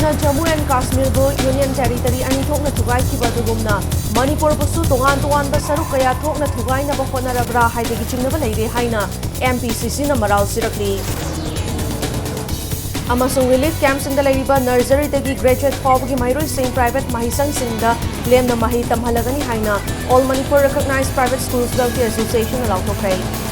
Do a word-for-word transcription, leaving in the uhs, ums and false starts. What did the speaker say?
ꯅ Jammu and ꯀꯥꯁꯃꯤꯔꯕꯨ union territory ꯑꯅꯤ ꯊꯣꯛꯅ ꯊꯨꯒꯥꯏꯈꯤꯕ ꯑꯗꯨꯒꯨꯝꯅ ꯃꯅꯤꯄꯨꯔꯕꯨꯁꯨ ꯇꯣꯉꯥꯟ ꯇꯣꯉꯥꯟꯕ ꯁꯔꯨꯛ ꯀꯌꯥ ꯊꯣꯛꯅ ꯊꯨꯒꯥꯏꯅꯕ ꯍꯣꯠꯅꯔꯕ꯭ꯔꯥ ꯍꯥꯏꯕꯒꯤ ꯆꯤꯡꯅꯕ ꯂꯩꯔꯦ ꯍꯥꯏꯅ ꯑꯦꯝ ꯄꯤ ꯁꯤ ꯁꯤꯅ ꯃꯔꯥꯜ ꯁꯤꯔꯛꯂꯤ꯫ ꯑꯃꯁꯨꯡ ꯔꯤꯂꯤꯐ ꯀꯦꯝꯞꯁꯤꯡꯗ ꯂꯩꯔꯤꯕ ꯅꯔꯖꯔꯤꯗꯒꯤ ꯒ꯭ꯔꯦꯖꯨꯑꯦꯠ ꯐꯥꯎꯕꯒꯤ ꯃꯍꯩꯔꯣꯏꯁꯤꯡ ꯄ꯭ꯔꯥꯏꯚꯦꯠ ꯃꯍꯩꯁꯪꯁꯤꯡꯗ ꯂꯦꯝꯅ ꯃꯍꯩ ꯇꯝꯍꯜꯂꯒꯅꯤ ꯍꯥꯏꯅ All Manipur Recognized Private Schools Welfare Association ꯅ ꯂꯥꯎꯊꯣꯛꯈ꯭ꯔꯦ꯫